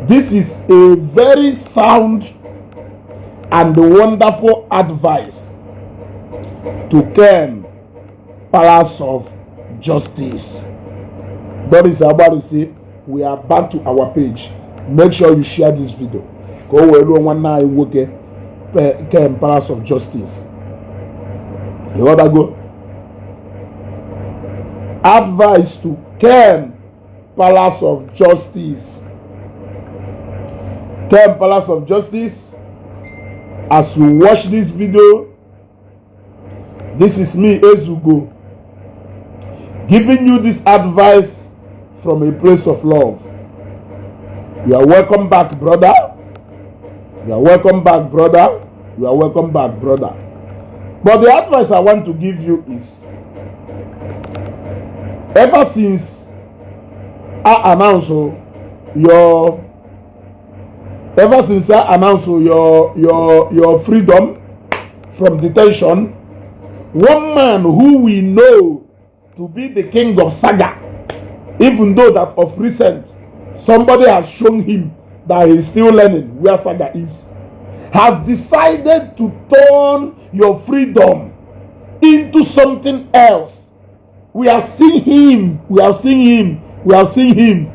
This is a very sound and wonderful advice to Ken Palace of Justice. Doris Agbarusi, we are back to our page. Make sure you share this video. Ka o wee ruo nwanne anyị nwoke Ken Palace of Justice. Ịghọtago? Advice to Ken Palace of Justice. Ken Palace of Justice, as you watch this video, this is me, Ezugo, giving you this advice from a place of love. You are welcome back, brother. You are welcome back, brother. You are welcome back, brother. But the advice I want to give you is, ever since I announced your ever since I announced your freedom from detention, one man who we know to be the king of saga, even though that of recent somebody has shown him that he's still learning where saga is, has decided to turn your freedom into something else. We have seen him, we have seen him, we have seen him.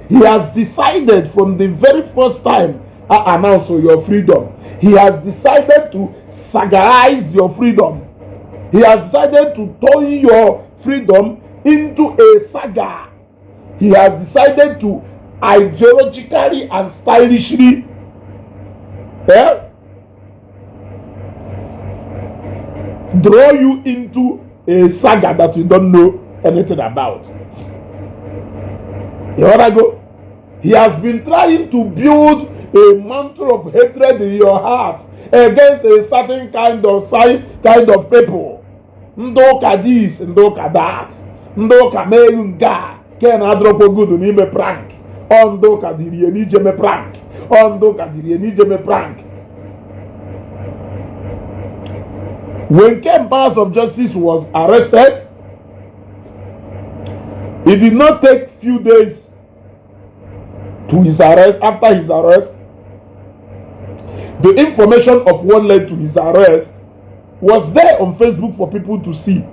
He has decided from the very first time I announced your freedom, he has decided to sagarize your freedom. He has decided to turn your freedom into a saga. He has decided to ideologically and stylishly draw you into a saga that you don't know anything about. You wanna go? He has been trying to build a mantle of hatred in your heart against a certain kind of people. Ndị ụka this, ndị ụka that, ndị ụka mee nke a, ke na adọrọkwa good n'ime prank. Ọ ndị ụka dịrị ya n'ije me prank. Ọ ndị ụka dịrị ya n'ije me prank. When Ken Palace of Justice was arrested, it did not take few days to his arrest. After his arrest, the information of what led to his arrest was there on Facebook for people to see.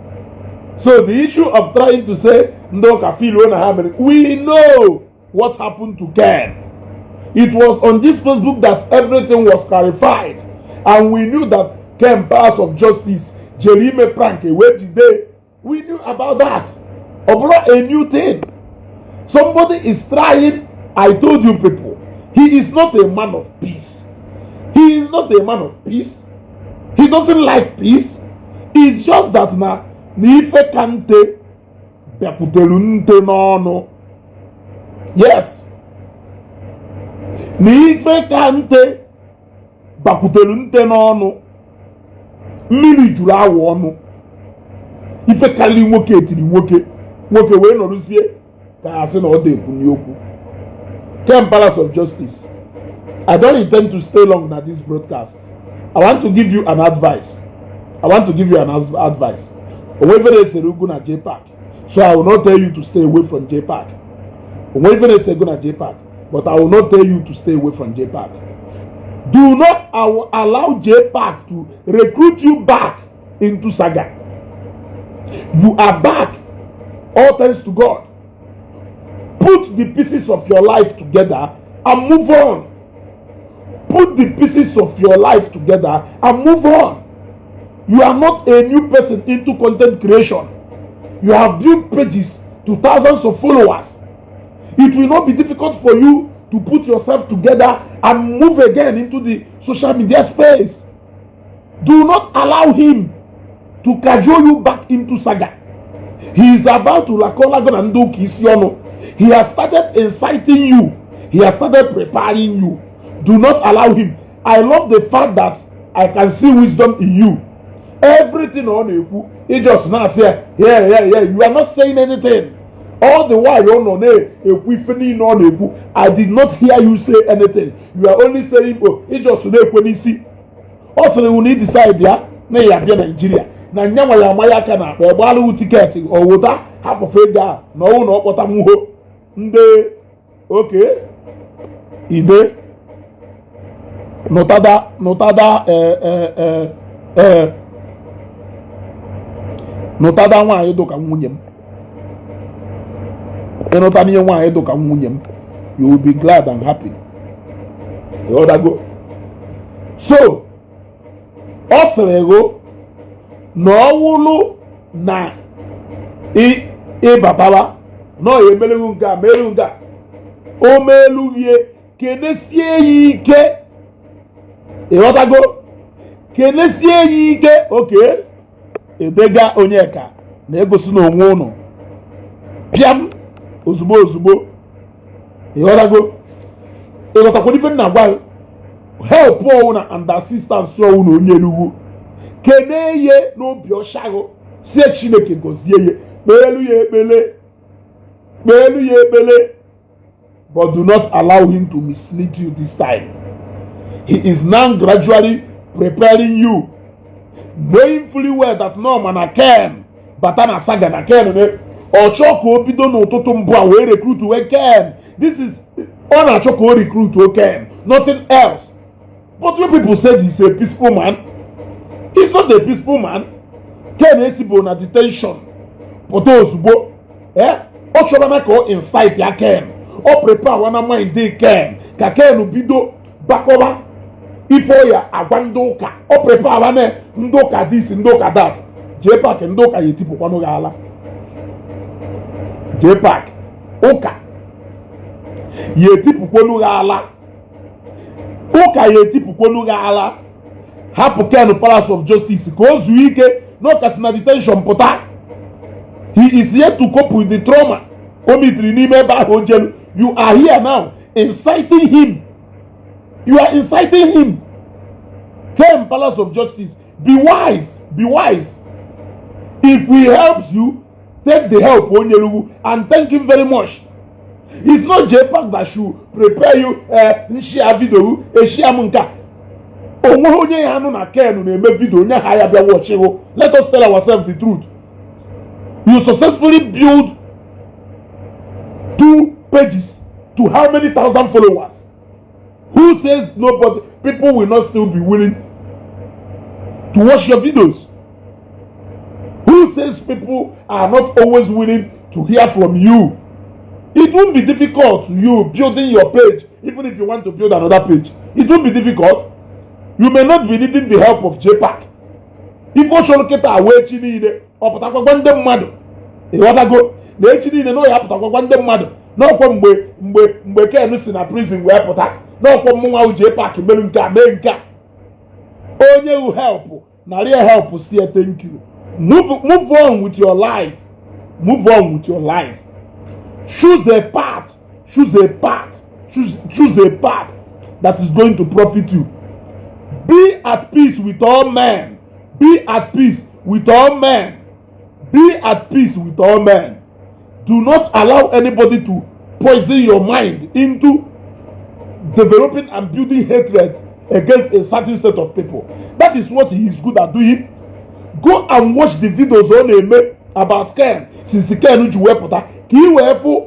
So the issue of trying to say ndị ụka feel na ha mere, we know what happened to Ken. It was on this Facebook that everything was clarified, and we knew that Ken Palace of Justice jere ime prank ewee jide. We knew about that. Ọ bụrụ a new thing. Somebody is trying. I told you people, he is not a man of peace. He is not a man of peace. He doesn't like peace. It's just that na ife ka nte bịakwutere nte n'ọnụ. Yes, na ife ka nte bakwutere nte n'ọnụ, mmiri juru awụ ọnụ. Ife karịrị nwoke etiri nwoke, nwoke wee nọrụzie ka ya sị na ọ dị ekwu n'okwu. Ken Palace of Justice, I don't intend to stay long na this broadcast. I want to give you an advice. I want to give you an advice. Onwe ife na-esere ugwu na JPAC, so I will not tell you to stay away from JPAC. Onwe ife na-ese ego na JPAC, but I will not tell you to stay away from JPAC. Do not allow JPAC to recruit you back into saga. You are back, all thanks to God. Put the pieces of your life together and move on. Put the pieces of your life together and move on. You are not a new person into content creation. You have built pages to thousands of followers. It will not be difficult for you to put yourself together and move again into the social media space. Do not allow him to cajole you back into saga. He is about to lakolago na ndị ụka isi ọnụ. He has started inciting you. He has started preparing you. Do not allow him. I love the fact that I can see wisdom in you. Everything ọ na-ekwu, ị just na-asị ya, Yeah." You are not saying anything. All the while ọ nọ na-ekwu ife niile ọ na-ekwu, I did not hear you say anything. You are only saying, "Oh." Ị just na-ekwe n'isi. Ọ sịrị na ị decide ya na ya bịa Naijiria na nyanwa ya ama ya aka na akpa egbalụghị ticket ọ wụta hapụfe ego a na ọnwụ na ọ kpọta nwuho ndị oke. Ide nụtada nụtada ee ee ee nụtada nwaanyị dụka nwunye m. Ịnụta n'ihe nwaanyị dụka nwunye m, you will be glad and happy. Ịghọtago? So ọ sịrị gụ na ọ wụlụ na ịbatara na ọ ya emeleghu nke a, meelu nke a, o meelughie, kenesie ya ike. Ịghọtago? Kenesie ya ike. Oke edega Onyeka na-egosi na onwe ụnụ pịam ozugbo ozugbo. Ịghọtago? Ịghọtakwara ife m na-agwa gị? Help ọwụ na and assistance ọwụ na onye enugwu, kene ye n'obi ọcha gụ, sie Chineke gọzie ya, kpeelu ya ekpele, kpeelu ya ekpele. But do not allow him to mislead you this time. He is now gradually preparing you, knowing fully well that no mana Ken bata na saga na Ken ne ọ chọọ ka o bido n'ụtụtụ mbụ a wee recruit wee Ken. This is ọ na-achọ ka o recruit o Ken, nothing else. But you people said he's a peaceful man. He's not a peaceful man. Ken esibo na detention pụta ozugbo, eh, ọ chọrọ na ka o incite ya Ken, ọ prepare wana mind Ken ka Ken bido bakọba ife ọya agwa ndị ụka. Ọ prepare wana ndị ụka this, ndị ụka that. Jee park, ndị ụka ya etipụkwanụ gị ala. Jee park, ụka ya etipụkwanu gị ala, ụka ya etipụkwanu gị ala. Hapụ Ken Palace of Justice ka o zuo ike na ọka si na detention pụta. He is yet to cope with the trauma o mitiri n'ime ebe ahụ o jelu. You are here now inciting him. You are inciting him. Ken Palace of Justice, be wise, be wise. If he helps you, take the help o nyere and thank him very much. It's not JPAC that should prepare you. Nshia video eshia m nke a, onweghị onye ya anụ na Ken na-eme video onye ha ya bịa watch. Let us tell ourselves the truth. You successfully build two pages to how many thousand followers? Who says nobody, people will not still be willing to watch your videos? Who says people are not always willing to hear from you? It won't be difficult, you building your page. Even if you want to build another page, it won't be difficult. You may not be needing the help of JPAC. Ife ọ chọrọ kịta wee echi niile ọ pụtakwakwa ndị mmadụ. Ịghọtago na echi niile na ọ ya apụtakwakwa ndị mmadụ n'ọkwa mgbe Ken si na prison wee pụta n'ọkwa mmụnwa JPAC mere nke a, mee nke a. Onye wu help narị help, si thank you. Move on with your life. Move on with your life. Choose a path, choose a path, choose a path that is going to profit you. Be at peace with all men. Be at peace with all men. Be at peace with all men. Do not allow anybody to poison your mind into developing and building hatred against a certain set of people. That is what he is good at doing. Go and watch the videos ọ na-eme about Ken since Ken ji wee pụta, ka ị wee fụ,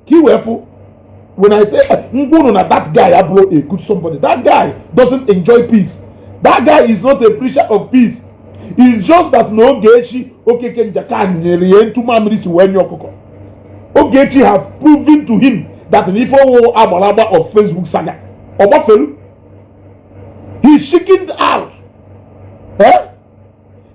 ka ị wee fụ. When I tell ngwa na that guy abụrụ a good somebody. That guy doesn't enjoy peace. That guy is not a preacher of peace. It's just that na Ogechi Okeke Njaka nyere ya ntụ mamịrị si wee nye ọkụkọ. Ogechi have proven to him that na ife ọwụ agbara agba of Facebook saga ọ gbafelu. He chickened out, eh?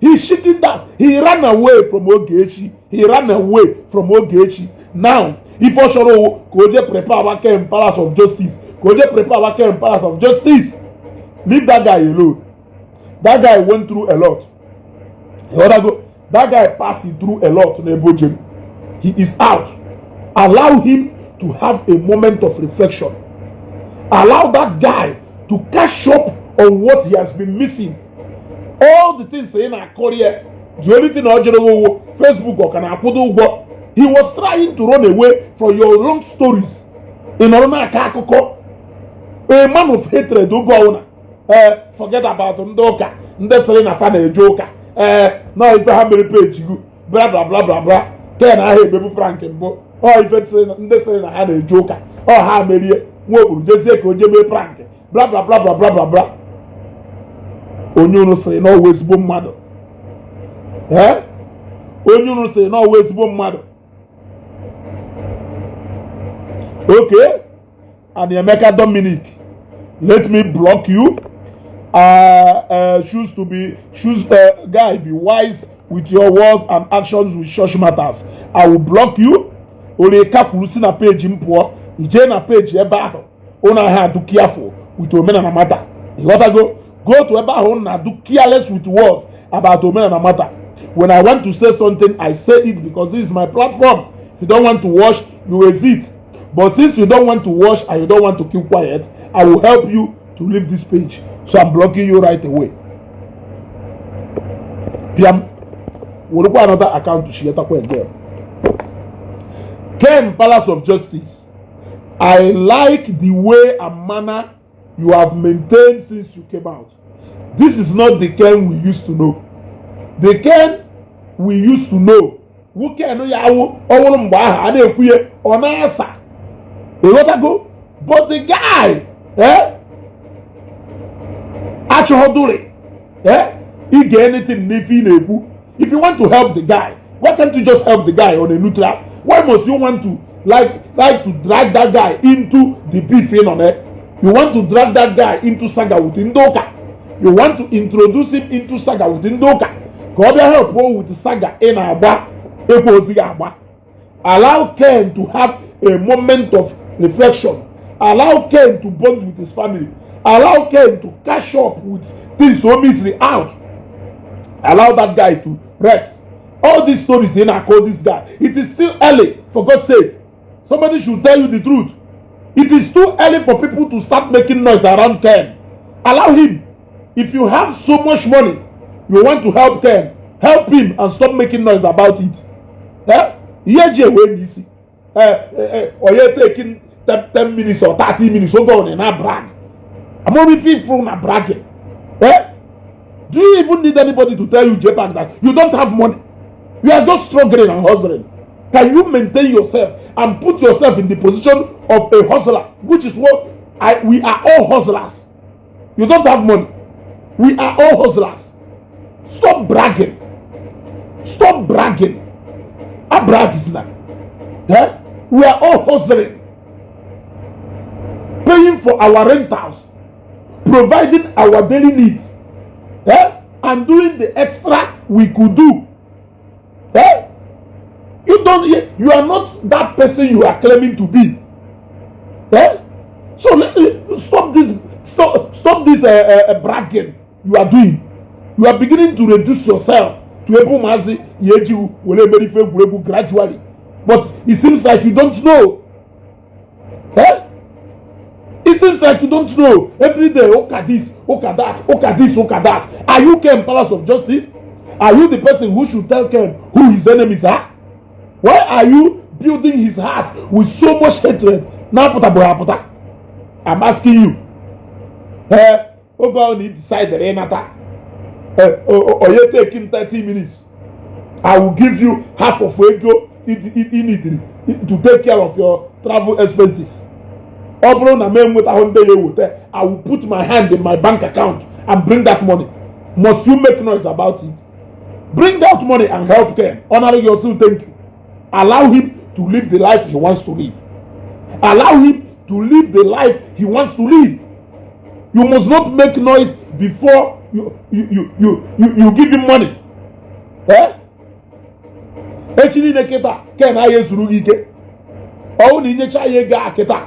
He chickened out. He ran away from Ogechi. He ran away from Ogechi. Now ife ọ chọrọ owu ka o jee prepare our Ken Palace of Justice, ka o jee prepare our Ken Palace of Justice. Leave that guy alone. That guy went through a lot. Ịghọtago? That guy passed through a lot n'ebe o jere. He is out. Allow him to have a moment of reflection. Allow that guy to catch up on what he has been missing, all the things ị na-akọrọ ya. The only thing ọ jụrụ owo Facebook ọ ka na-akwụdo ụgwọ. He was trying to run away from your long stories. Ị nọrọ na-akọ akụkọ, a man of hatred oge ọwụna. Ee, forget about ndị ụka, ndị sịrị na fa na-eje ụka. Ee, na ife ha mere peji gụ, bla bla bla bla bla. Ken ahụ emebu prank mbụ ọ ife ndị sịrị na ha na-eje ụka ọ ha merie. Nwa okpuru jezie ka o jee mee prank, bla bla bla bla bla bla bla. Onye unu sịrị na ọwụ ezigbo mmadụ, ee, onye unu sịrị na ọwụ ezigbo mmadụ. Okay, and Emeka Dominic, let me block you. Choose to be choose guy, be wise with your words and actions with church matters. I will block you. Ore kakwuru si na page m pụọ, ijee na page ebe ahụ ụnụ ahụ adụ careful with omenala matter. Ịghọtago? Go to ebe ahụ ụnụ na-adụ careless with words about omenala matter. When I want to say something, I say it, because this is my platform. If you don't want to watch, you exit. But since you don't want to watch and you don't want to keep quiet, I will help you to leave this page. So I'm blocking you right away. Piam, werekwa another account to shietakwa again. Ken Palace of Justice, I like the way and manner you have maintained since you came out. This is not the Ken we used to know. The Ken we used to know, nwoke ya awụ ọwụrụ mgbe ahụ a na-ekwuye ọ na-asa, ịghọtago? But the guy, eh, achọghọdụrị, eh, ige anything n'ife ị na-ekwu. If you want to help the guy, why can't you just help the guy on a neutral? Why must you want to like to drag that guy into the beef in on it? You want to drag that guy into saga with ndị ụka. You want to introduce him into saga with ndị ụka ka ọ bịa help with saga ị na-agba ekwe ozi agba. Allow Ken to have a moment of reflection. Allow Ken to bond with his family. Allow Ken to catch up with things so misery out. Allow that guy to rest. All these stories in I call this guy, it is still early. For God's sake, somebody should tell you the truth. It is too early for people to start making noise around Ken. Allow him. If you have so much money you want to help Ken, help him and stop making noise about it. Eh, ihe ji ewe n'isi onye taking 10 minutes or 30 minutes oge ọ na brag among ife ifuru na bragging. Eh, do you even need anybody to tell you, JPAC, that you don't have money? You are just struggling and hustling. Can you maintain yourself and put yourself in the position of a hustler, which is what we are all hustlers. You don't have money. We are all hustlers. Stop bragging. Stop bragging. A brag is not, eh? We are all hustling, paying for our rentals, providing our daily needs, eh? And doing the extra we could do. Eh? You don't, you are not that person you are claiming to be. Eh? So stop this, stop this bragging you are doing. You are beginning to reduce yourself to ebe ụmụazị ya eji were emere ife egwuregwu gradually. But it seems like you don't know. Eh? It seems like you don't know. Every day, ụka this, ụka that, ụka this, ụka that. Are you Ken Palace of Justice? Are you the person who should tell Ken who his enemies are? Why are you building his heart with so much hatred? Na-apụta apụta. I'm asking you. Eh, oge ọ na ị decided ịnata, onye taking 30 minutes, I will give you half of ego ị need to take care of your travel expenses. Ọ bụrụ na m enwetahụ ndị ya eweta, I will put my hand in my bank account and bring that money. Must you make noise about it? Bring out money and help Ken. Honor yourself. Thank you. Allow him to live the life he wants to live. Allow him to live the life he wants to live. You must not make noise before you give him money. Eh, echi niile kịta Ken agha ezuru gị ike. Ọwụ na inyecha ya ego a kịta,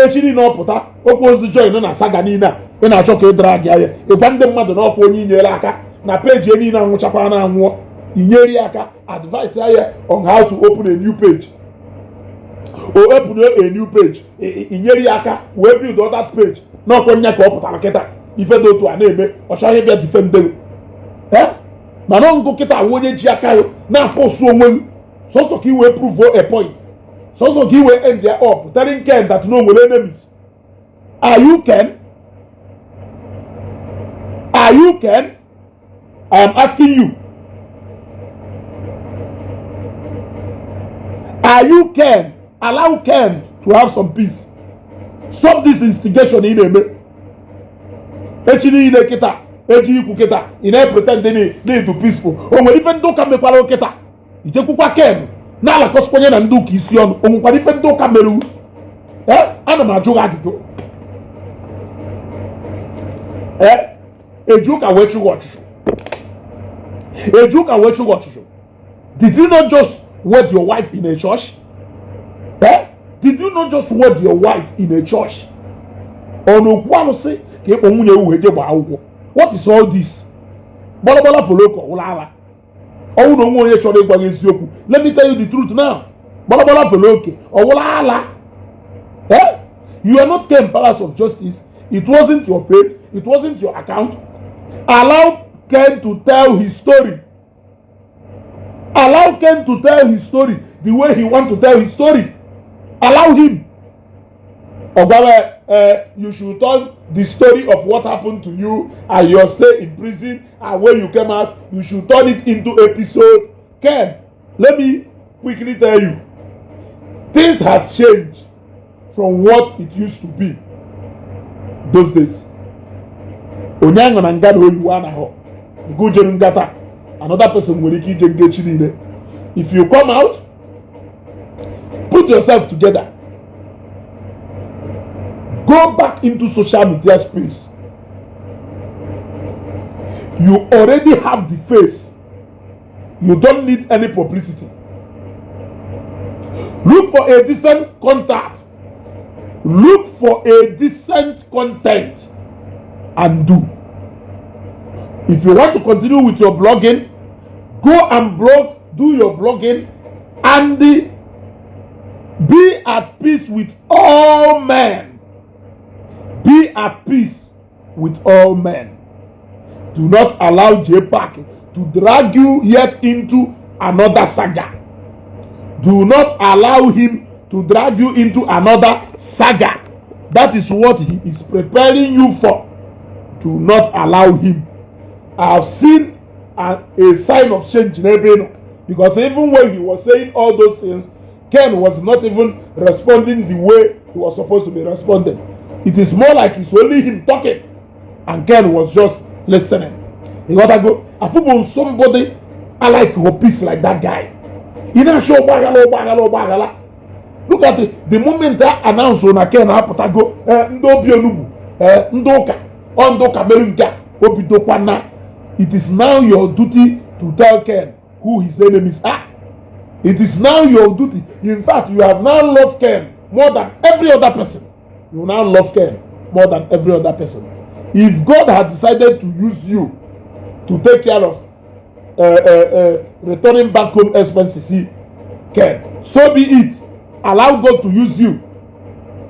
echi niile ọ pụta okwu ozi join na saga niile a ị na-achọ ka ị dara gị anya ịgwa ndị mmadụ na ọkwa onye inyere aka na peji ya niile anwụchakwa na anwụọ. Inyere ya aka, advice ya on how to open a new page. O open a new page, inyere ya aka wee build that page na ọkwa nya ka ọ pụtara kịta ife dị otu a na-eme. Ọ chọghị ịbịa defend gị, mana ngụ kịta awụ onye ji aka ya na-afọsụ onwe gị sọsọ ka i wee prove a point, sọsọ ka i wee end ya up telling Ken that no nwere enemies. Are you Ken? Are you Ken? I am asking you, are you Ken? Allow Ken to have some peace. Stop this instigation ị na-eme echi niile. Kịta eji ikwu kịta, ị na-epretend na ịdụ peaceful. O nwere ife ndị ụka mekwara kịta ijekwukwa Ken na-alakọsikwanye na ndị ụka isi ọnụ? O nwekwara ife ndị ụka mere? Ee, ana m ajụ gị ajụjụ. Ee, eji ụka wee chụghị ọchụchụ? Eji ụka wee chụghị ọchụchụ? Did you not just wed your wife in a church? Eh? Did you not just wed your wife in a church? Ọ na okwu alụsị ka ịkpọ nwunye wee je gbaa akwụkwọ? What is all this? Gbalagbala foloko ụlọ ala ọnwụ na onwe onye chọrọ ịgwa gị eziokwu. Let me tell you the truth now. Gbalagbala foloke ọwụla ala. Eh? You are not Ken Palace of Justice. It wasn't your page, it wasn't your account. Allow Ken to tell his story. Allow Ken to tell his story the way he want to tell his story. Allow him. Ogbawe, you should tell the story of what happened to you and your stay in prison and when you came out. You should turn it into episode. Ken, let me quickly tell you, things has changed from what it used to be those days. Onye aṅụ na nga na oyiwo anaghọ nke ujere nga taa, another person nwere ike ije nga echi niile. If you come out, put yourself together, go back into social media space. You already have the face. You don't need any publicity. Look for a decent contact, look for a decent content and do. If you want to continue with your blogging, go and blog, do your blogging and be at peace with all men. Be at peace with all men. Do not allow JPAC to drag you yet into another saga. Do not allow him to drag you into another saga. That is what he is preparing you for. Do not allow him. I have seen a sign of change in ebe because even when he was saying all those things, Ken was not even responding the way he was supposed to be responding. It is more like it's only him talking and Ken was just listening. You gotta go. Afubo somebody I like your peace like that guy. Ị na-achọ ọgbaghara, ọgbaghara, ọgbaghara. Look at it. The moment that announce na Ken apụtago, ndị obi onugbu, ndị ụka ọ ndị ụka mere nke a obidokwana. It is now your duty to tell Ken who his enemies are. It is now your duty. In fact, you have now loved Ken more than every other person. You now love Ken more than every other person. If God had decided to use you to take care of returning back home expenses, see, Ken, so be it. Allow God to use you.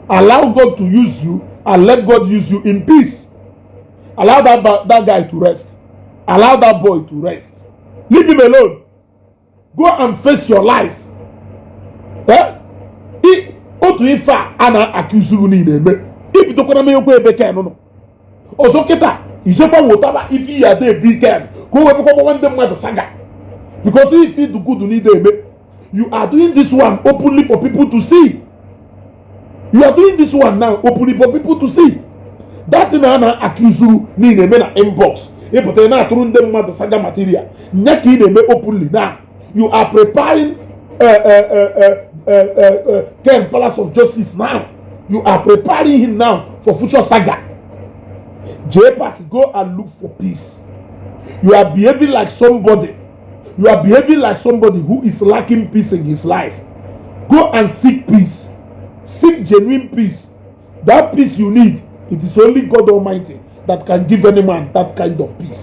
Allow God to use you and let God use you in peace. Allow that guy to rest. Allow that boy to rest. Leave him alone. Go and face your life. Eh? Otu ife a a na-akụzi unu niile eme ibidokwara m ekwe ebe Ken nọ ọzọ kịta ijekwa wụtaba ife ya ada ebi Ken ka o wepụkwa gbawa ndị mmadụ saga, because if you do good need eme, you are doing this one openly for people to see. You are doing this one now openly for people to see. That thing a na-akụzuru niile eme na inbox, ịpụta ị na-atụrụ ndị mmadụ saga material nya ka ị na-eme openly now. You are preparing Ken Palace of Justice now. You are preparing him now for future saga. JPAC, go and look for peace. You are behaving like somebody. You are behaving like somebody who is lacking peace in his life. Go and seek peace. Seek genuine peace. That peace you need, it is only God Almighty that can give any man that kind of peace.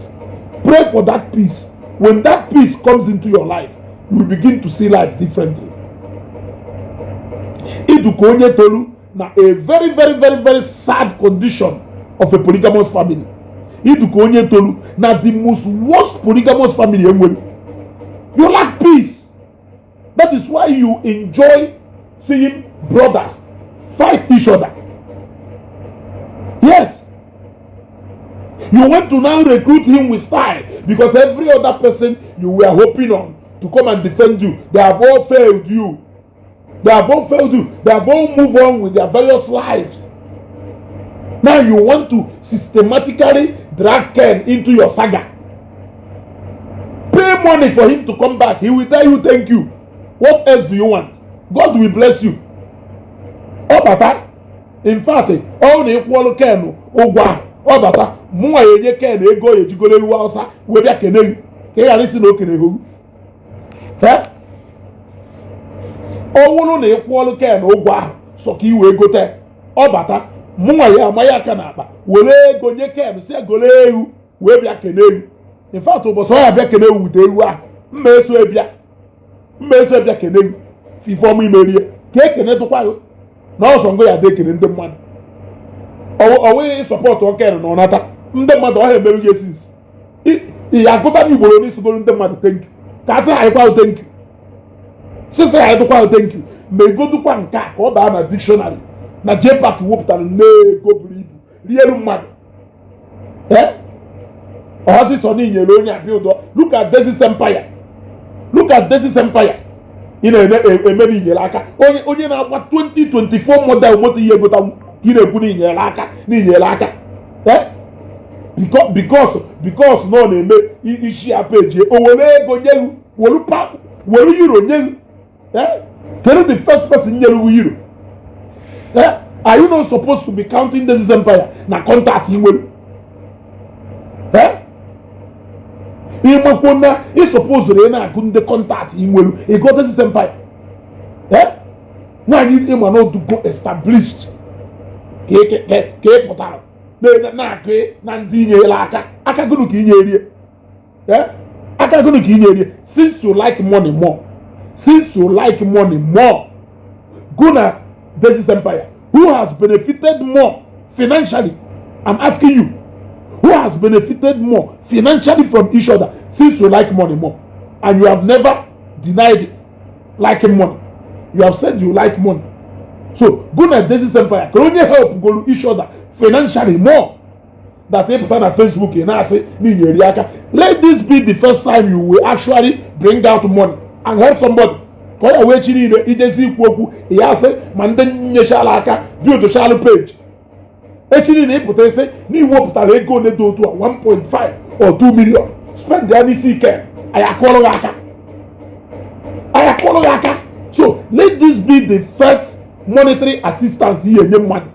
Pray for that peace. When that peace comes into your life, you will begin to see life differently. Iduka onye tolu na a very, very, very, very sad condition of a polygamous family. Iduka onye tolu na the most worst polygamous family enwere. You lack peace. That is why you enjoy seeing brothers fight each other. Yes. You want to now recruit him with style because every other person you were hoping on to come and defend you, they have all failed you. They have all failed you. They have all moved on with their various lives. Now you want to systematically drag Ken into your saga. Pay money for him to come back. He will tell you thank you. What else do you want? God will bless you. Ọ bata, in fact, ọ na ịkwụọlụ Ken ụgwọ ahụ, ọ bata, mụnwa ya enye Ken ego ya ejigoro ewu Awụsa wee bịa kene gị ka ị ghara isi na o kene ewu. Ọ wụrụ na ịkwụọlụ Ken ụgwọ ahụ sọ ka i wee gote, ọ bata, mụnwa ya amaghị aka n'akpa were ego nye Ken si egolo ewu wee bịa kene ewu. In fact, ụbọchị ọ ya bịa kene ewu wute ewu ahụ, mma eso bịa kene ewu ifeọma imerie ka ekene tụkwa gị na ọsọ ngo ya dị ekene ndị mmadụ. Ọ nweghị support Ken na ọnata ndị mmadụ ọha emerụ gị esisi ị agụta na ugboro n'isogoro ndị mmadụ thank you ka a sị ha ịkwa thank you sịsị ha ịdụkwa thank you ma egodukwa nke a ka ọ baa na dictionary na JPAC wepụtara nne ego buru ibu rielu mmadụ. Ọhazi sọ na inyere onye abịa ụdọ. Look at Desis Empire, look at Desis Empire. Ị na-eme na inyere aka onye na-agba 2024 model moto ihe egotanwu ka ị na-ekwu na inyere aka na inyere aka. Because na ọ na-eme isi ya peji o were ego nye were euro nye. Kedu the first person nyere euro? Are you not supposed to be counting Desis Empire na contact ị nwere? Ịmakwo na ị supposed ị na-agụ ndị contact ị nwere ịgụ Desis Empire. Nwaanyị ịma na odugo established ka ị pụtara na-agụ na ndị inyere aka aka gụnụ ka inyerie aka gụnụ ka inyerie. Since you like money more, since you like money more, go na Desis Empire. Who has benefited more financially? I'm asking you, who has benefited more financially from each other? Since you like money more, and you have never denied liking money, you have said you like money, so go na Desis Empire ka onye help go each other financially more. That ịpụta na Facebook ị na-asị na inyere aka. Let this be the first time you will actually bring out money and help somebody ka ọ ya wee chi niile ijezi ikwu okwu ya asị ma ndị nyechala aka buildchalụ page echi niile ịpụta isi na iwepụtara ego ole dị otu a 1.5 or 2 million spend ya n'isi ike anyị akụọrọ gị aka, anyị akụọrọ gị aka. So let this be the first monetary assistance ihe enye mmadụ.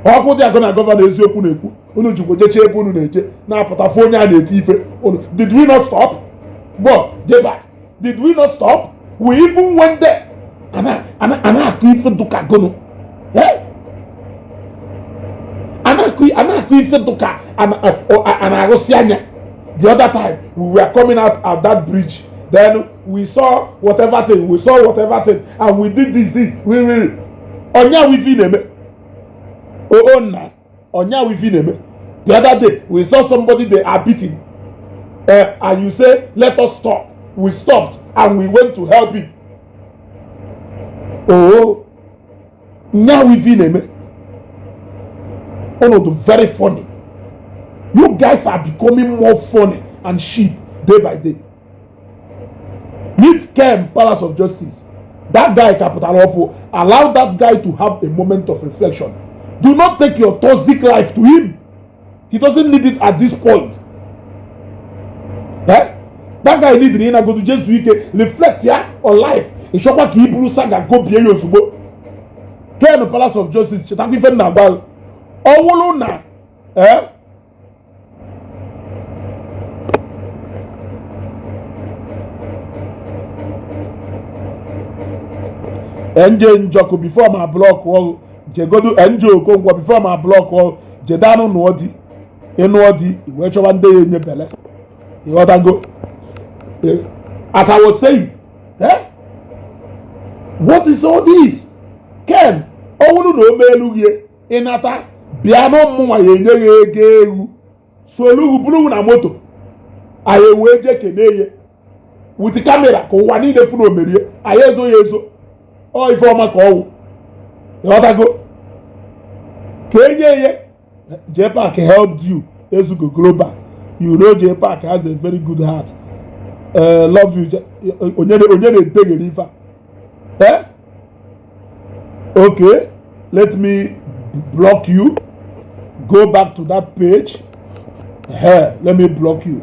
Ọkụ dị agụ na governor eziokwu na-ekwu unu jikwa jeche ebe unu na-eje na-apụta fụ onye a na-eti ife unu. Did we not stop? But Jeba, did we not stop? We even went there. A na-akụ ife dụka gụnụ, a na-akụ ife dụka a na-arụsị anya. The other time we were coming out at that bridge, then we saw whatever thing, we saw whatever thing, and we did this thing. We onya wifi na-eme oh na onya wifi na-eme. The other day we saw somebody they are beating, and you say let us stop. We stopped and we went to help him. Oh, nya wifi na-eme. Ọnọdụ very funny. You guys are becoming more funny and cheap day by day. Leave Ken Palace of Justice. That guy Capital Ofo, allow that guy to have a moment of reflection. Do not take your toxic life to him. He doesn't need it at this point. Eh? That guy need to go to Jesus week, reflect ya on life. Ịchọkwa ka iburu saga go bie ya ozugbo. Ken Palace of Justice, chetakwa ife na agba. Ọ wụrụ na NJ Njoku before ma block ọrụ jegodu NJ Okonkwo before ma block ọrụ jedanụ nụọ di ịnụọ di iwee chọwa ndị ya enyebele ịghọtago. As I was saying, what is all this? Ken ọ wụrụ na o meelu gị ịnata bịa n'ụmụnwa ya enye ya ego ewu solu buru na moto anyị wee jee kene ya with camera ka ụwa niile fụ na omerie anyị ezo ya ezo ọ ife ọma ka ọwụ ịghọtago ka enye ya. JPAC helped you Ezugo Global. You know JPAC has a very good heart. Love you. Onye na-eteghere ife a. Okay, let me block you. Go back to that page. Hey, let me block you.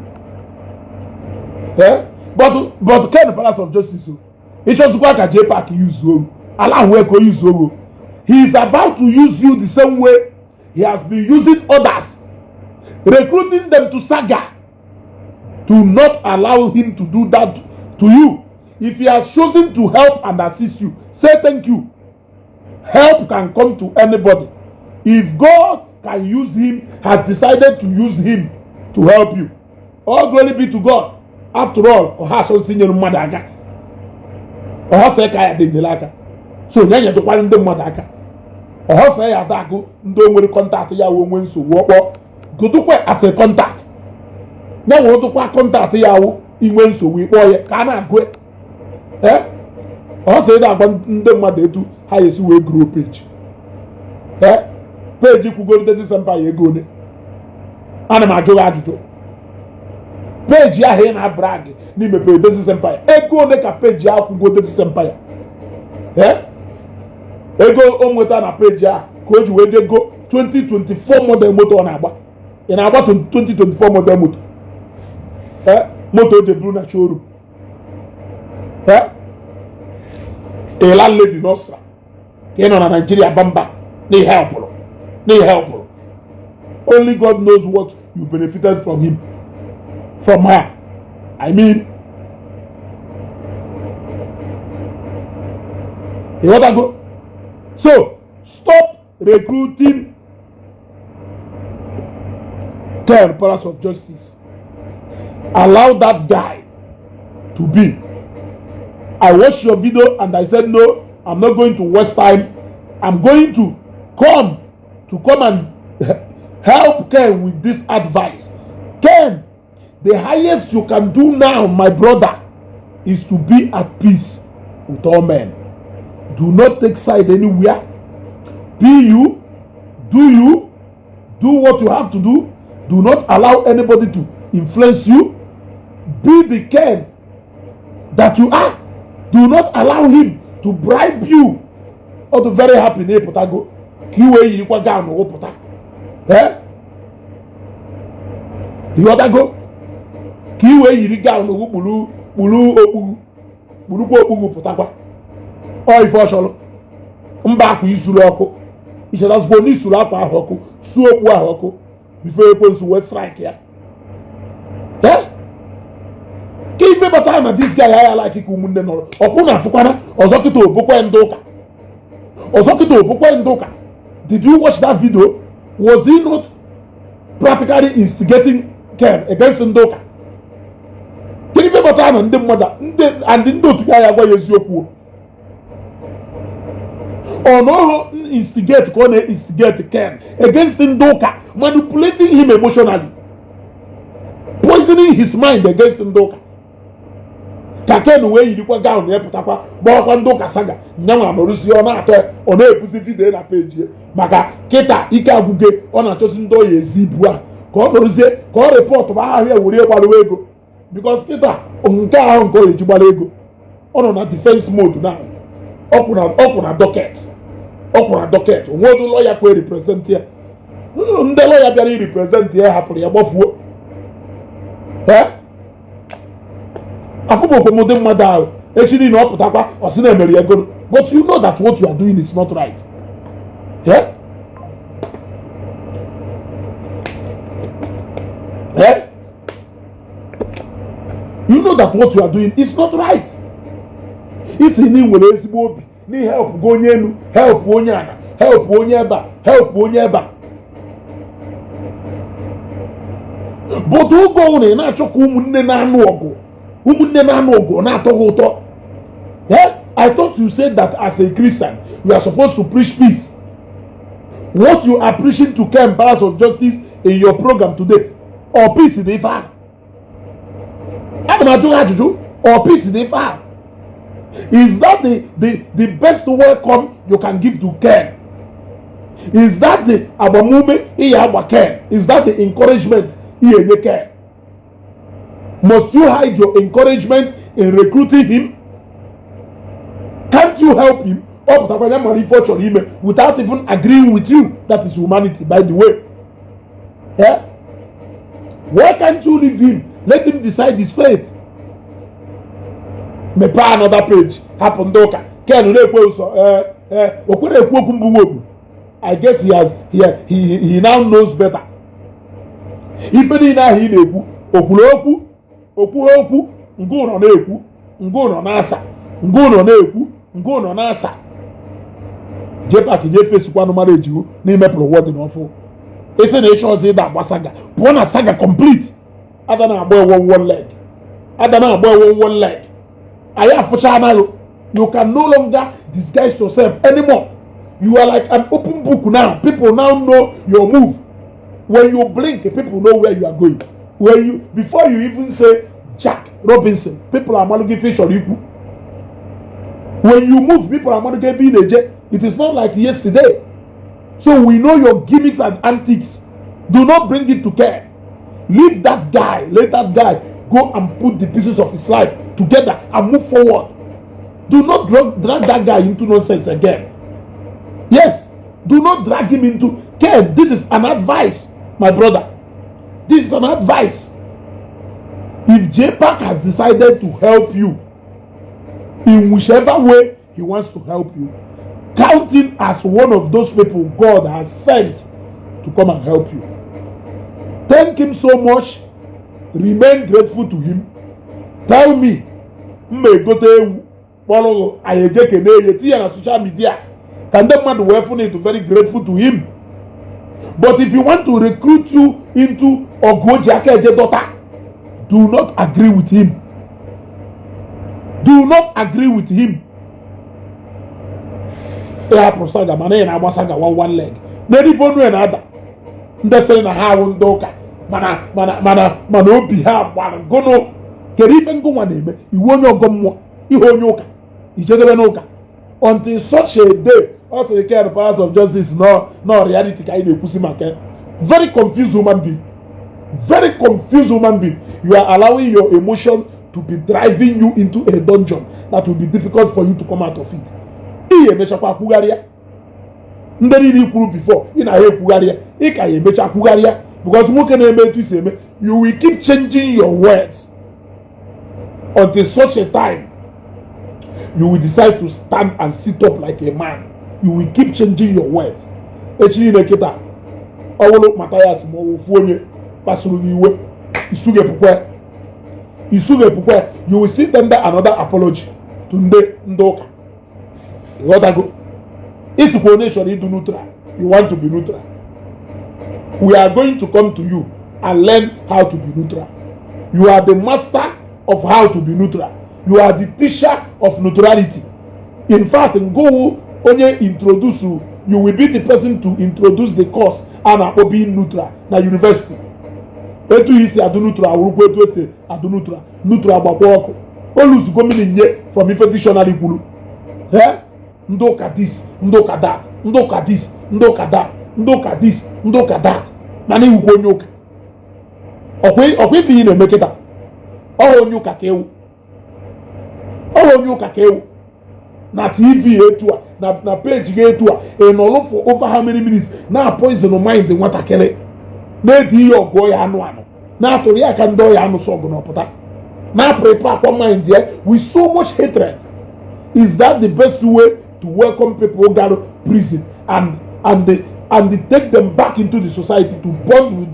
Eh? But Ken Palace of Justice o, ịchọzikwa ka JPAC use o, ala ahụ ka o use o. He is about to use you the same way he has been using others, recruiting them to saga. Do not allow him to do that to you. If he has chosen to help and assist you, say thank you. Help can come to anybody. If God can use him, has decided to use him to help you, all glory be to God. After all, ọha asọsị nyere mmadụ aka, ọha sị ka ya dị nyere aka, so nye nyetụkwara ndị mmadụ aka. Ọha sị ya ada agụ ndị o nwere contact ya wee nwee nsogbu, ọkpọ gụdụkwa as a contact ya nwere tụkwa contact ya wụ inwe nsogbu, ịkpọ ya ka a na-agụ. Ee, ọ sị ịda agwa ndị mmadụ etu ha esi wee grow page. Ee, page kwugoro Dezzy Empire ego ole? Ana m ajụ gị ajụjụ. Page ahụ ị na-abrag n'imepe Dezzy Empire, ego ole ka page ahụ kwugo Dezzy Empire? Ee, ego o nweta na page ahụ ka o ji wee jee go 2024 model moto ọ na-agba. Ị na-agba 2024 model moto? Ee, moto o ji buru na showroom. Ee, a landlady n'Ọstra ka ị nọ na Nigeria bamba n'ihe ọpụrụ n'ihe ọpụrụ. Only God knows what you benefited from him, from her, I mean. Ịghọtago? So stop recruiting Ken Palace of Justice. Allow that guy to be. I watched your video and I said, no, I'm not going to waste time. I'm going to come and help Ken with this advice. Ken, the highest you can do now, my brother, is to be at peace with all men. Do not take side anywhere. Be you, do you, do what you have to do. Do not allow anybody to influence you. Be the Ken that you are. Do not allow him to bribe you. Ọ dị very happy na ịpụtago ka i wee yirikwa gown wụpụta. Ee, ịghọtago? Ka i wee yiri gown kpuru kpuru okpuru kpurukwa okpuru pụtakwa. Ọ ife ọ chọrọ mba akwa isuru ọkụ, ichetazikwa na isuru akwa ahụ ọkụ, suo okpu ahụ ọkụ before ekwensu wee strike ya. Ee, ka ife batara na this guy ya like ka ụmụnne nọrọ ọkwụ na afụkwana ọzọ. Kịta obokwe ndị ụka ọzọ, kịta obokwe ndị ụka. Did you watch that video? Was he not practically instigating Ken against ndị ụka? Kedu ife batara na ndị mmadụ ndị and ndị otu ya ya gwa ya eziokwu? Ọ nọghọ instigate ka ọ na-instigate Ken against ndị ụka, manipulating him emotionally, poisoning his mind against ndị ụka, ka Ken wee yirikwa gown ya pụtakwa gbawakwa ndị ụka saga. Nyanwa nọrụzie, ọ na-atọ, ọ na-ebuzi video na page ya. Maka kịta ike agwụge, ọ na-achọsi ndị ọya ezi ibu a ka ọ nọrụzie ka ọ report bụ ahịa were gbarụwa ego, because kịta nke ahụ nke ọ ga-eji gbara ego, ọ nọ na defense mode now. Ọkwụ na docket, ọkwụ na docket. Onwe odu lawyer kwe represent ya. Ndị lawyer bịara irepresent ya hapụrụ ya gbafuo. Ee, afụbokwe m ụdị mmadụ ahụ. Echi niile ọ pụtakwa, ọ sị na emere ya ego. But you know that what you are doing is not right. Yeah? Yeah? You know that what you are doing is not right. Isi na ị nwere ezigbo obi na help gị onye elu, help onye ala, help onye ebe a, help onye ebe a, but oge ọbụla ị na-achọ ka ụmụnne na-anụ ọgụ, ụmụnne na-anụ ọgụ, na-atọ gị ụtọ. Yeah? I thought you said that as a Christian you are supposed to preach peace. What you are preaching to Ken Palace of Justice in your program today, or peace dị ife ahụ? Ana m ajụ gị ajụjụ, or peace dị ife ahụ? Is that the best welcome you can give to Ken? Is that the agbamume ị ya agba Ken? Is that the encouragement ị enye Ken? Must you hide your encouragement in recruiting him? Can't you help him? Ọ pụtakwa ya mara ife ọ chọrọ ime without even agreeing with you. That is humanity, by the way. Eh? Why can't you leave him? Let him decide his fate. Mepee another page, hapụ ndị ụka. Ken na-ekwe ụsọ, ee ee, o kwere ekwu okwu mbụ nwokwu. I guess he has he, he, he now knows better. Ife niile ahụ ị na-ekwu, o kwuru okwu, okwu okwu, ngụ nọ na-ekwu, ngụ nọ na-asa, ngụ nọ na-ekwu, ngụ nọ na-asa. JPAC jee fesikwanụ mara ejiwu n'imepụrụ wọdụ n'ọfụ. Esi na ịchọ ọzọ ịda agba saga, pụọ na saga complete. Ada na-agba ewo one leg, ada na-agba ewo one leg. Anyị afụcha anaghị. You can no longer disguise yourself anymore. You are like an open book now. People now know your move. When you blink, people know where you are going. When you, before you even say Jack Robinson, people are amalugo ife chọrọ ikwu. When you move, people are amalugo ebe ị na-eje. It is not like yesterday. So we know your gimmicks and antics. Do not bring it to care. Leave that guy. Let that guy go and put the pieces of his life together and move forward. Do not drag that guy into nonsense again. Yes, do not drag him into. Ken, this is an advice, my brother. This is an advice. If JPAC has decided to help you in whichever way he wants to help you, count him as one of those people God has sent to come and help you. Thank him so much. Remain grateful to him. Tell me, mma egote ewu kpọrọ anyị eje kene ya, tinye ya na social media ka ndị mmadụ wee fụ na ịdụ very grateful to him. But if you want to recruit you into ọgụ o ji aka eje dọta, do not agree with him. Do not agree with him. Ị hapụrụ saga, mana ị na-agba saga one one leg n'elu ife onu ya na-ada. Ndị sịrị na ha awụ ndị ụka, mana obi ha gbara gụnụ. Kedu ife ngụnwa na-eme? Iwu onye ọgọ mmụọ, ihe onye ụka ijedebe n'ụka until such a day. Ọ sịrị Ken Palace of Justice no no reality ka anyị na-ekwusi maka ya. Very confused human being, very confused human being. You are allowing your emotion to be driving you into a dungeon that will be difficult for you to come out of it. Ị emechakwa kwugharịa ndị niile i kwuru before ị na ha ekwugharịa. Ị ka ya emecha kwugharịa, because nwoke na-eme etu isi eme, you will keep changing your words until such a time you will decide to stand and sit up like a man. You will keep changing your words. Echi niile kịta, ọ bụrụ Mathias ma ọ bụ ofu onye kpasuru gị iwe, isughepụkwa, isughepụkwa. You will still tender another apology to ndị ụka. Ịghọtago? Isikwa onye chọrọ ịdụ neutral. You want to be neutral. We are going to come to you and learn how to be neutral. You are the master of how to be neutral. You are the teacher of neutrality. In fact, ngụwụ onye introduce you, you will be the person to introduce the course a na-akpọ being neutral na university. Etu isi adụ neutral awụrụkwa etu esi adụ neutral. Neutral gbakwa ọkụ, oluzugo meaning nye from ife dictionary kwuru. Eh, ndị ụka this, ndị ụka that, ndị ụka this, ndị ụka that, ndị ụka this, ndị ụka that, mana iwukwa onye ụka. Ọkwa ife ihe na-eme kịta, ọha onye ụka ka ewu, ọha onye ụka ka ewu na TV etu a, na page gị etu a, ị nọrọ for over how many minutes na poison mind nwatakịrị, na-edi ihe ọgụ ya anụ anụ, na-atụrụ ya aka ndị ọya anụ sọ ọgụ n'ọpụta, na prepare akwa mind ya with so much hatred. Is that the best way to welcome people gara prison and they take them back into the society to bond with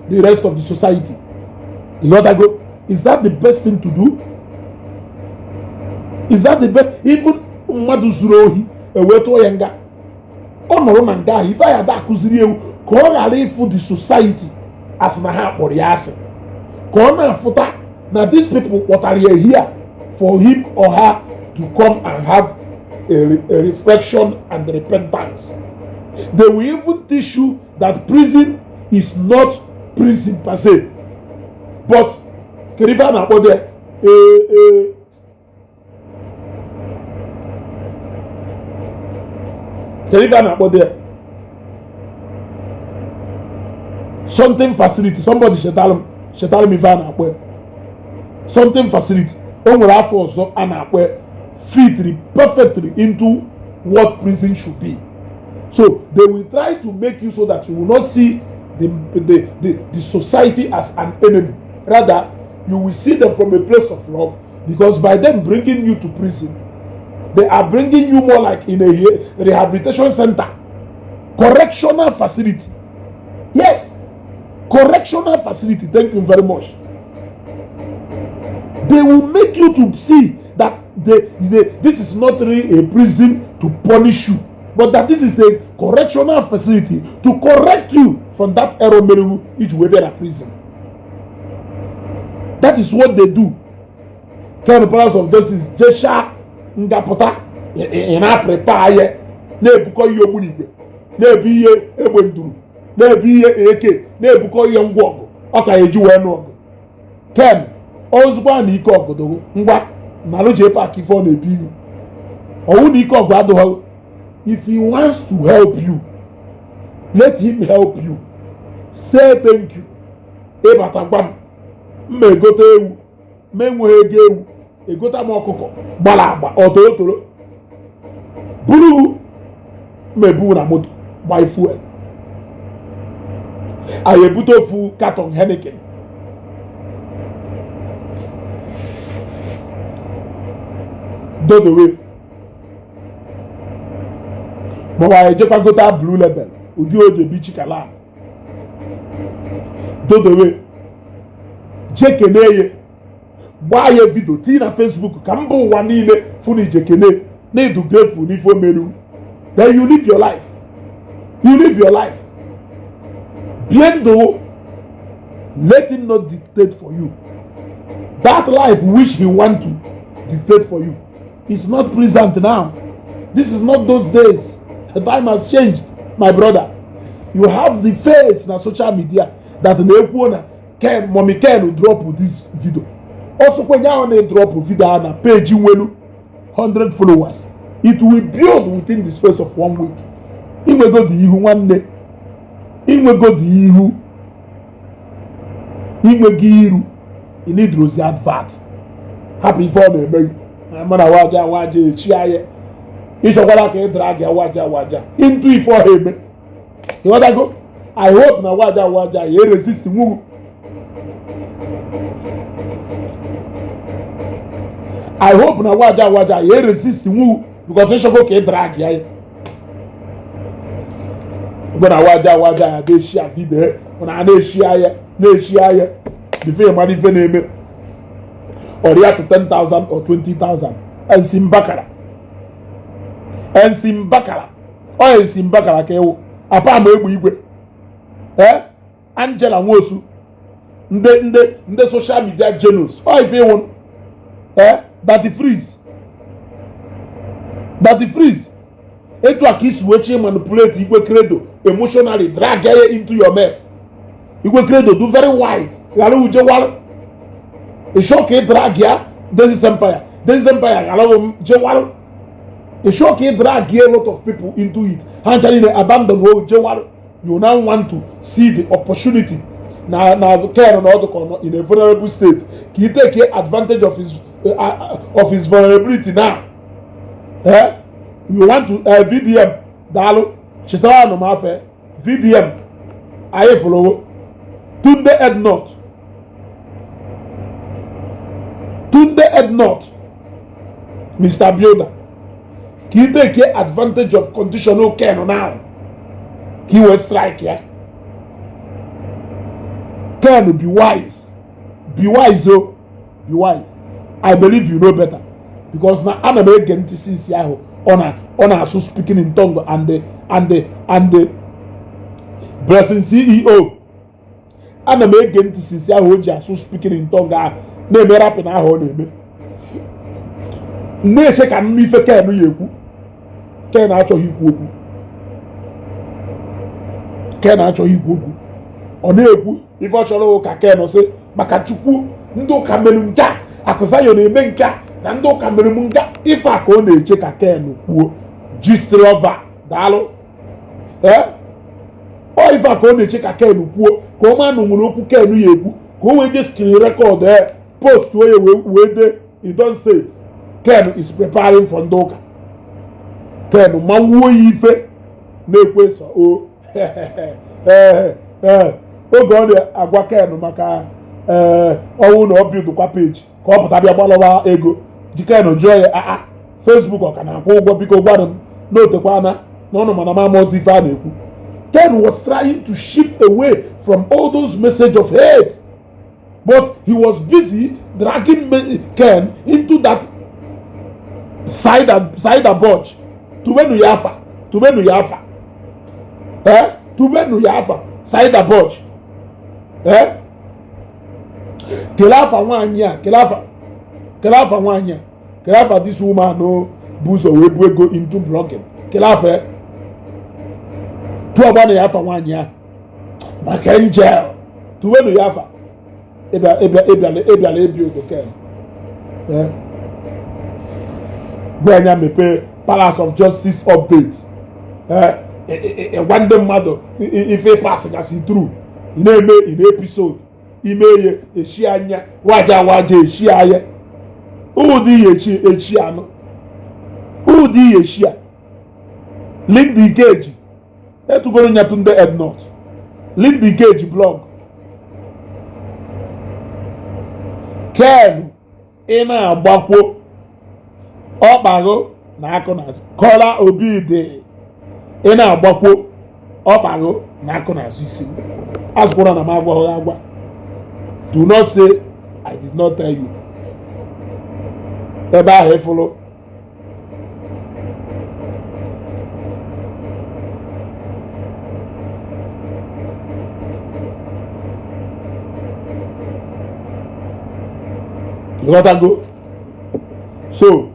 the rest of the society? Ịghọtago? Is that the best thing to do? Is that the best? Even mmadụ zuru ohi, ewee tụọ ya nga, ọ nọrọ na nga ahụ, ife ya ada akụziri ewu ka ọ ghara ịfụ the society asị na ha kpọrọ ya asị, ka ọ na-afụta na these people kpọtara ya here for him or her to come and have a reflection and repentance. They will even teach you that prison is not prison per se, but kedu ife a na-akpọ there? Ee, kedu ife a na-akpọ there? Something facility. Somebody chetara m, chetara m ife a na-akpọ ya. Something facility. O nwere afa ọzọ a na-akpọ ya, fit perfectly into what prison should be. So they will try to make you so that you will not see the society as an enemy. Rather, you will see them from a place of love, because by them bringing you to prison, they are bringing you more like in a rehabilitation center, correctional facility. Yes, correctional facility. Thank you very much. They will make you to see that this is not really a prison to punish you, but that this is a correctional facility to correct you from that error mere iji wee bịa na prison. That is what they do. Ken Palace of Justice jesha ngapụta, ị na-prepare ya, na-ebukọ ihe ogbunigwe, na-ebu ihe egbe nduru, na-ebu ihe AK, na-ebukọ ihe ngwa ọgụ ọ ka eji wee nụ ọgụ. Ken ozugbo na ike ọgụ ngwa nalụ jee pack ife ọ na-ebu ihu ọwụ na ike ọgụ adịghị. If he wants to help you, let him help you. Say thank you. Ịbata gwa m, mma egote ewu, ma enweghị ego ewu, egota m ọkụkọ gbara agba ọtoro toro buru ma ebu na moto gbaa fuel, anyị ebute ofu carton Heineken dodowe, maọbụ anyị ejekwa gota Blue Label ụdị o ji ebi chikala dodowe, jee kene ya, gbaa ya video, tinye na Facebook ka mba ụwa niile fụ na ije kene na ịdụ grateful n'ife o meru. Then you live your life, you live your life, bie ndụ. Let him not dictate for you that life which he want to dictate for you. It's not present now. This is not those days. The time has changed, my brother. You have the face na social media that na-ekwu na Ken, Mommy Ken drop this video. Ọsọkwenye ahụ na-drop video ahụ na page nwelu 100 followers, it will build within the space of 1 week. Inwego dị ihu nwanne, inwego dị ihu, inwego iru, ị need advert. Hapụ ife ọ na-eme mana waja waja echi anya ịchọkwara ka ị drag ya waja waja into ife ọha eme. Ịghọtago? I hope na waja waja ya resist nwuru. I hope na waja waja ya resist nwuru, because ịchọkwa ka ị drag ya mgbe na waja waja ya ga-eshi video na na-eshi anya na-eshi anya before mara ife na-eme ọrịa to 10,000 or 20,000. Nsi mbakara, nsi mbakara, ọ nsi mbakara ka ewu apa ma egbe igwe. Angela Nwosu, ndị ndị ndị social media genius, ọ ife ịwụ Daddy Freeze, Daddy Freeze, etu a ka isi wee chi manipulate Igwe Credo emotionally, drag ya into your mess. Igwe Credo do very wise, ghara uje warụ ịchọ ka ị drag ya Dezis Empire, Dezis Empire ghara jewarụ ịchọ ka ị drag a lot of people into it, ha ncha niile abandon o jewarụ. You now want to see the opportunity na na Ken na ọdụkọ in a vulnerable state ka ị take advantage of his vulnerability now. You want to VDM daalụ chetara anụ m afe VDM anyị fụrụ Tunde Ednut, Tunde Ednut, Mr. Builder, ka ị take advantage of condition Ken now ka ị wee strike ya. Ken, be wise, be wise o, be wise. I believe you know better, because na ana m ege ntị since ahụ ọ na-asụ speaking in tongue and the Blessing CEO. Ana m ege ntị since ahụ o ji asụ speaking in tongue ahụ na-eme rapping ahụ ọ na-eme, na-eche ka nnụ ife Ken ya ekwu. Ken achọghị ikwu okwu, Ken achọghị ikwu okwu. Ọ na-ekwu ife ọ chọrọ ka Ken sị maka Chukwu ndị ụka mere nke a, Akụzayo na-eme nke a, na ndị ụka mere m nke a. Ife a ka ọ na-eche ka Ken kwuo. Gistlover daalụ. Ọ ife a ka ọ na-eche ka Ken kwuo, ka ọ maa na nwere okwu Ken ya ekwu, ka o wee je screen record post onye wee dee he don say Ken is preparing for ndị ụka. Ken mawuo ya ife na-ekwe so o Ee, oge ọ na-agwa Ken maka ee ọnwụ na ọ bidokwa page ka ọ pụta bịa gbalọwa ego ji Ken jụọ ya, aa, Facebook ọ ka na-akwụ ụgwọ? Biko gwanụ m na otekwana na ụnụ mana m ozi ife a na-ekwu. Ken was trying to shift away from all those message of hate, but he was busy dragging Ken into that side side budge. Tubenu ya afa, tubenu ya afa, eh, tubenu ya afa side budge, eh, kelee afa nwaanyị a, kelee afa, kelee afa nwaanyị a, kelee afa this woman o bụ ụzọ wee bu ego into blogging, kelee afa ya, tụọ gbana ya afa nwaanyị a maka angel, tubenu ya afa. Ịbịa ịbịa ịbịala ịbịala ebi odo Ken gwa anya mepee Palace of Justice update, gwa ndị mmadụ ife pass gasị through, ị na-eme ị na episode ime ihe echi anya waja waja echi anya ụdị ihe echi echi anụ ụdị ihe echi a. Linda Ikeji etugoro nyatụ ndị Ednut Linda Ikeji blog Ken ị na-agbakwo ọkpago na akụ na azụ Kọla Obi dị ị na-agbakwo ọkpago na akụ na azụ isi azụkwara na m agwaghị agwa. Do not say I did not tell you. Ebe ahụ ịfụlụ ịghọtago. So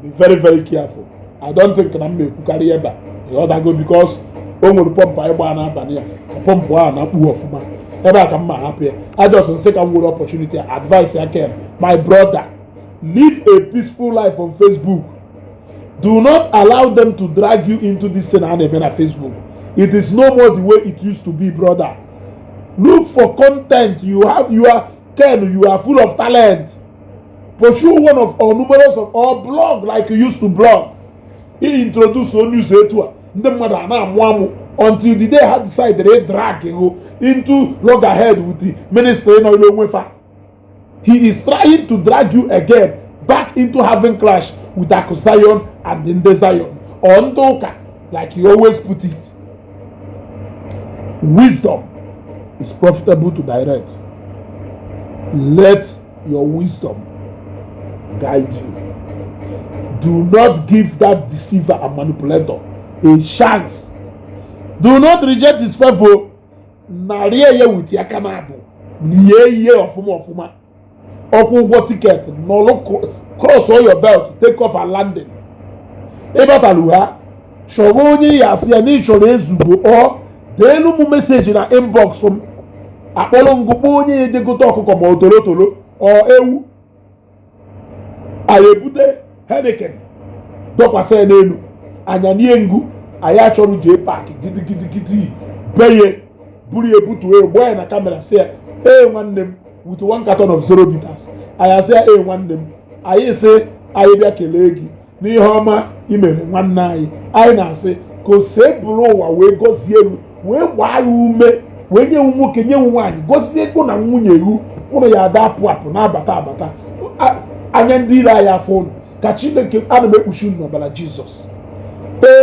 be very very careful. I don't think na m na-ekwukarị ebe a, ịghọtago, because o nwere pọmpụ anyị gbaa n'abalị a ka pọmpụ ahụ na-akpụ ọfụma ebe a ka m ma hapụ ya. I just nsị ka m nwere opportunity advice ya. Ken, my brother, live a peaceful life on Facebook. Do not allow them to drag you into this thing a na-eme na Facebook. It is no more the way it used to be, brother. Look for content you have. You are Ken, you are full of talent. Pursue one of or numerous of or blog like you used to blog. He introduce news etu a ndị mmadụ a na-amụ amụ until the day ha decided to drag you into loggerhead with the ministry nọ ile onwe fa. He is trying to drag you again back into having clash with Aku Zion and Ndị Zion or ndị ụka, like he always put it. Wisdom is profitable to direct. Let your wisdom guide you. Do not give that deceiver and manipulator a chance. Do not reject his favor. Narie ya with aka na abụ lie ihe ọfụma ọfụma ọkwụ ụgwọ ticket nọlụ cross all your belt, take off and landing. Ịbatalu ha chọrọ onye ya asị ya na ị chọrọ ezugbo ọ deelu m message na inbox m akpọrọ ngụkpọ onye ya ejegote ọkụkọ ma ọ toro toro ọ ewu anyị ebute Heineken dọkwasị ya n'elu anya nie ngu anyị achọrọ jee paakị gidigidigidi beye buru ya ebutuo ya gbaa ya na camera sị ya, ee nwanne m, with one carton of Zero bitters. Anyị asị ya, ee nwanne m, anyị sị anyị bịa kelee gị n'ihe ọma imere nwanne anyị. Anyị na-asị ka o see bụrụ ụwa wee gọzie elu wee gbaa ya ume wee nye nwoke nye nwaanyị gọzie ego na nwunye iwu ụnụ ya ada apụ apụ na-abata abata anya ndị ire anyị afọ ụnụ ka Chineke ana m ekpuchi unu n'ọbara Jizọs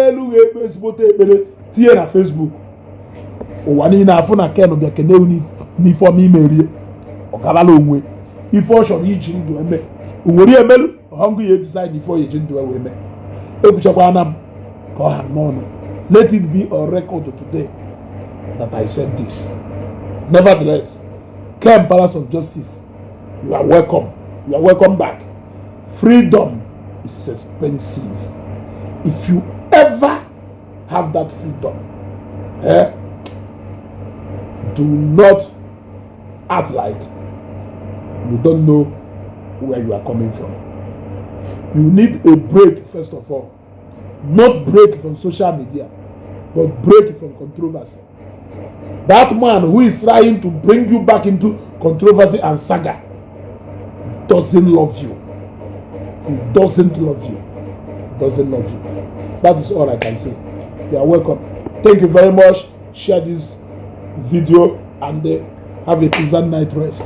elu ga-ekpe ezigbote ekpere tinye na Facebook ụwa niile afụ na Ken bịa kene n'ife ọma imerie ọ gabala onwe ife ọ chọrọ iji ndụ eme owere emelu ọhọngụ ya design ife ọ ya eji ndụ wee mee. Ekwuchakwana m ka ọ ha n'ọnụ. Let it be on record today that I said this. Nevertheless, Ken Palace of Justice, you are welcome. You are welcome back. Freedom is expensive. If you ever have that freedom, eh, do not act like you don't know where you are coming from. You need a break first of all. Not break from social media, but break from controversy. That man who is trying to bring you back into controversy and saga doesn't love you. He doesn't love you. Doesn't love you. That is all I can say. You are welcome. Thank you very much. Share this video and have a pleasant night rest.